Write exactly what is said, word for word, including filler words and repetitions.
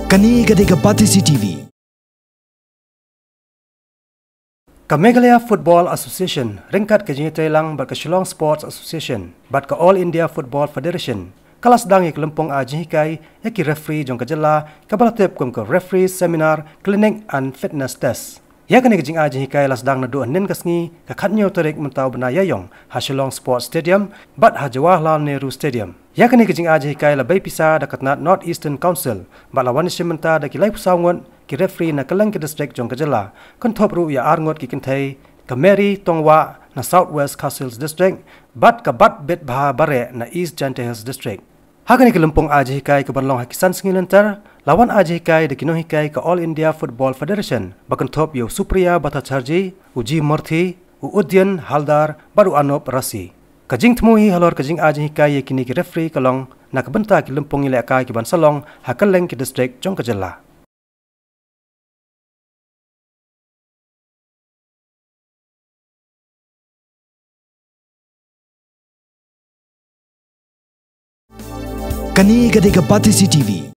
Kane ka dei ka Batesi T V. Ka Meghalaya Football Association ryngkat ka jingïatreilang bad ka Shillong Sports Association bad ka All India Football Federation ka la sdang ïa ka lympung ai jinghikai ïa ki referee jong ka jylla, kaba la tip kum ka Referee Seminar, Clinic and Fitness Test. Ïa kane ka jingai jinghikai la sdang naduh hynnin ka sngi, ka khatñiew tarik mynta u bnai Ïaïong, ha Shillong Sports Stadium bad ha Jawaharlal Nehru Stadium. Ïa kane ka jingai jinghikai la bei pisa da ka tnat North Eastern Council bad la wan ïashim bynta da ki laiphew saw ngut ki referee na kylleng ki district jong ka jylla, kynthup ruh ïa ar ngut ki kynthei, ka Mary Tongwah na South West Khasi Hills District bad ka Batbitbha Bareh na East Jaintia Hills District. Ha kane ka lympung ai jinghikai kaban long ha ki san sngi lynter, la wan ai jinghikai da ki nonghikai ka All India Football Federation, ba kynthup ïa u Supriya Bhattacharjee, u G Murthy, u Udyan Haldar bad u Anup Rasi. Ka jingthmu hi halor ka jingai jinghikai ïa kine ki referee ka long na ka bynta ki lympung ïalehkai kiban sa long ha kylleng ki district jong ka jylla. Kane ka dei ka Batesi T V.